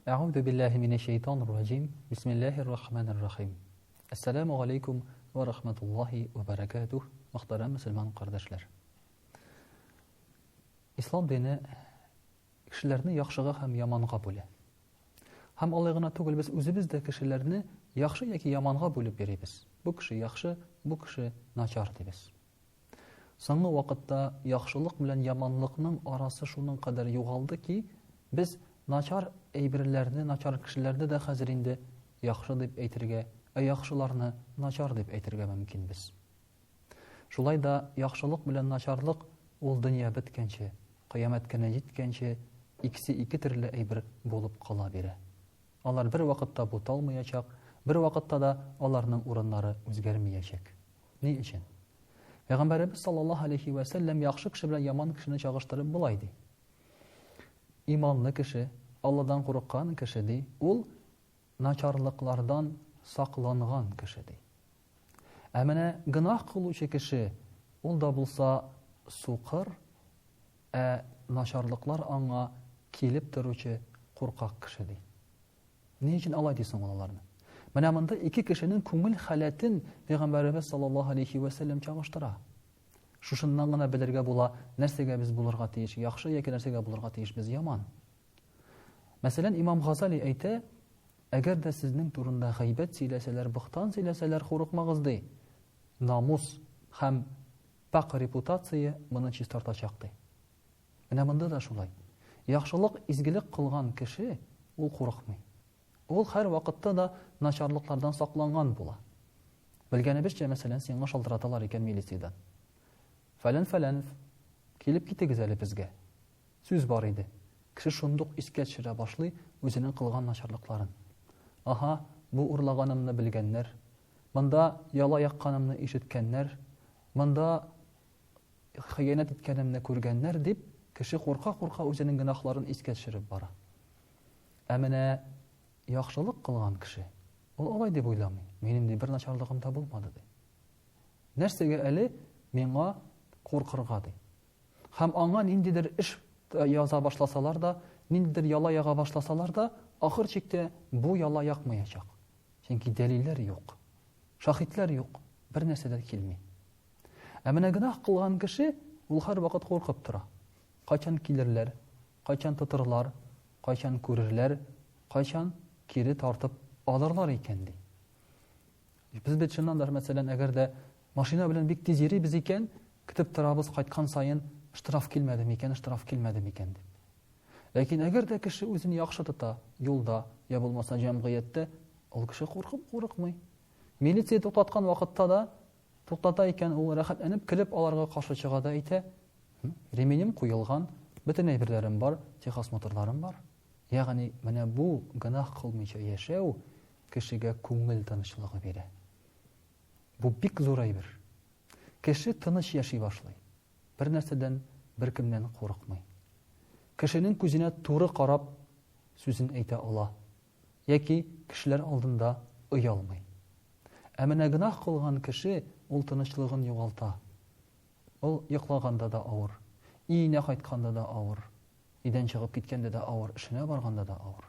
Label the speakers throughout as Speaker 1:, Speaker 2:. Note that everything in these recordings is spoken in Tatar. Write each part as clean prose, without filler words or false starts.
Speaker 1: Әгъүзу биллаһи минәш шәйтанир раҗим. Бисмиллаһир рахманир рахим. Әссәламү галәйкүм вә рахматуллаһи вә бәрәкәтүһ, мөхтәрәм мөселман кардәшләр. Ислам дине кешеләрне яхшыга һәм яманга бүлә. Һәм алай гына түгел, без үзебез дә кешеләрне яхшы яки яманга бүлеп йөрибез. Бу кеше яхшы, бу кеше начар дибез. Соңгы вакытта яхшылык белән яманлыкның арасы шуның кадәр югалды ки, без начар әйберләрне, начар кешеләрне дә хәзер инде яхшы дип әйтергә, ә яхшыларны начар дип әйтергә мөмкинбез. Шулай да яхшылык белән начарлык ул дөнья беткәнче, кыямәт көне җиткәнче икесе ике төрле әйбер булып кала бирә. Алар бервакытта буталмаячак, бервакытта да аларның урыннары үзгәрмиячәк. Ни өчен? Пәйгамбәребез саллаллаһу алейхи вә сәлләм яхшы кеше белән яман кешене чагыштырып болай ди. Иманлы кеше, Алладан курыккан кеше ди, ул начарлыклардан сакланган кеше ди. Ә менә гөнаһ кылучы кеше, ул да булса сукыр, ә начарлыклар аңа килеп торучы куркак кеше ди. Ни өчен алай ди соң ул аларны? Менә монда ике кешенең күңел халәтен Пәйгамбәребез саллаллаһу алейхи вә сәлләм чагыштыра. Шушыннан гына белергә була, нәрсәгә без булырга тиеш яхшы яки нәрсәгә булырга тиеш без яман. Мәсәлән, Имам Газали әйтә, әгәр дә сезнең турында гайбәт сөйләсәләр, бохтан сөйләсәләр, курыкмагыз ди. Намус һәм пакь репутация моны чистартачак ди. Менә монда да шулай. Яхшылык, изгелек кылган кеше ул курыкмый. Ул һәрвакытта да начарлыклардан сакланган була. Белгәнебезчә, мәсәлән, сиңа шалтыраталар икән милициядән. Фәлән фәләнов, килеп китегез әле безгә. Сүз бар иде. Кеше шундук искә төшерә башлый үзенең кылган начарлыкларын. Аһа, бу урлаганымны белгәннәр. Монда яла якканымны ишеткәннәр. Монда хыянәт иткәнемне күргәннәр, дип, кеше курка-курка үзенең гөнаһларын искә төшереп бара. Ә менә яхшылык кылган кеше, ул алай дип уйламый. Минем ди бер начарлыгым да булмады ди. Нәрсәгә әле миңа куркырга ди. Һәм аңа ниндидер эш яза башласалар да, ниндидер яла яга башласалар да, ахыр чиктә бу яла якмаячак. Чөнки дәлилләр юк. Шаһитләр юк. Бер нәрсә дә килми. Ә менә гөнаһ кылган кеше, ул һәрвакыт куркып тора. Кайчан килерләр, кайчан тотырлар, кайчан күрерләр, кайчан кире тартып алырлар икән, ди. Без бит чыннан да, мәсәлән, әгәр дә машина белән бик тиз йөрибез икән, көтеп торабыз кайткан саен штраф килмәде микән, штраф килмәде микән дип. Ләкин әгәр дә кеше үзен яхшы тота юлда, я булмаса җәмгыятьтә, ул кеше куркып курыкмый. Милиция туктаткан вакытта да Туктата икән, ул рәхәтләнеп көлеп аларга каршы чыга да әйтә, Ременем куелган, бөтен әйберләрем бар, техосмотрларым бар. Ягъни, менә бу гөнаһ кылмыйча яшәү кешегә күңел тынычлыгы бирә. Бу бик зур әйбер. Кеше тыныч яши башлый. Бер нәрсәдән, беркемнән курыкмый. Кешенең күзенә туры карап сүзен әйтә ала. Яки кешеләр алдында оялмый. Ә менә гөнаһ кылган кеше ул тынычлыгын югалта. Ул йоклаганда да авыр, өенә кайтканда да авыр, өйдән чыгып киткәндә дә авыр, эшенә барганда да авыр.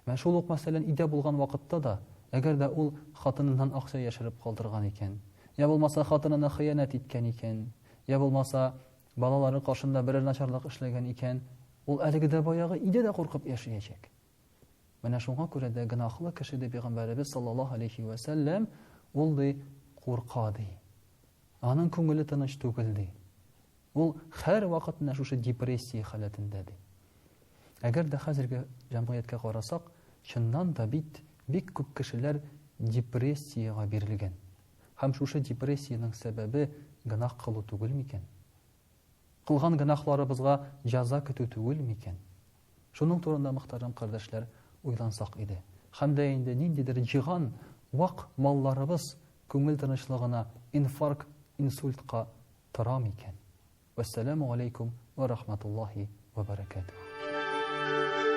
Speaker 1: Менә шул ук, мәсәлән, өйдә булган вакытта да, әгәр дә ул хатыныннан акча яшереп калдырган икән, я булмаса хатынына хыянәт иткән икән, я булмаса балалары каршында берәр начарлык эшләгән икән, ул әлеге дә баягы өйдә дә куркып яшәячәк. Менә шуңа күрә дә гөнаһлы кеше ди пәйгамбәребез саллаллаһу алейхи вә сәлләм, ул ди курка ди. Аның күңеле тыныч түгел ди. Ул һәрвакыт менә шушы депрессия халәтендә ди. Әгәр дә хәзерге җәмгыятькә карасак, чыннан да бит бик күп кешеләр депрессиягә бирелгән. Һәм шушы депрессиянең сәбәбе гөнаһ кылу түгел микән? Кылган гөнаһларыбызга җәза көтү түгел микән? Шуның турында, мөхтәрәм кардәшләр, уйлансак иде. Һәм дә инде ниндидер җыйган вак малларыбыз күңел тынычлыгына инфаркт, инсультка тора микән? Вәссәламү галәйкүм вә рахматуллаһи вә бәрәкәтүһ.